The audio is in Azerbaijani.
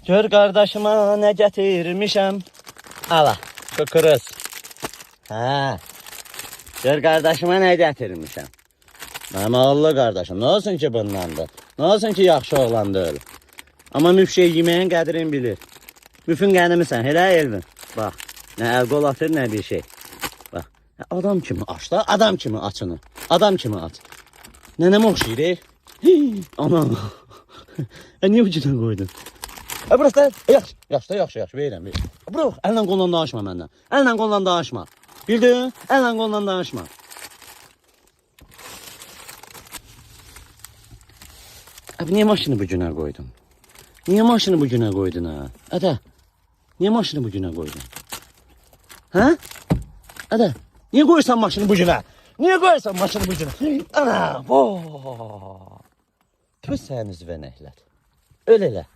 Gör qardaşıma nə gətirmişəm. Ala, kukuruz. Hə. Gör qardaşıma nə gətirmişəm. Mənim ağıllı qardaşım. Nə olsun ki bundandır? Nə olsun ki yaxşı oğlan deyil. Amma müf şey yeməyin qədrini bilir. Müfün qənimisən, elə Elvin. Bax, nə əl qol atır, nə bir şey. Bax, adam kimi aç da, adam kimi açını. Adam kimi aç. Nənəmə oxşayır, e? Hii, Anam. Niyə bu cürə qoydun? Bırax da, yaxşı, yaxşı da, yaxşı, yaxşı, verirəm, verirəm. Bırax, əllə qolla danışma məndən. Əllə qolla danışma. Bildin? Əllə qolla danışma. Abi niyə maşını bu günə qoydun? Niyə maşını bu günə qoydun ha? Ədə, niyə maşını bu günə qoydun? Hə? Ədə, niyə qoyursan maşını bu günə? Niyə qoyursan maşını bu günə? Ana, vo! Tüh sənin üzvə nəhlət. Öl elə.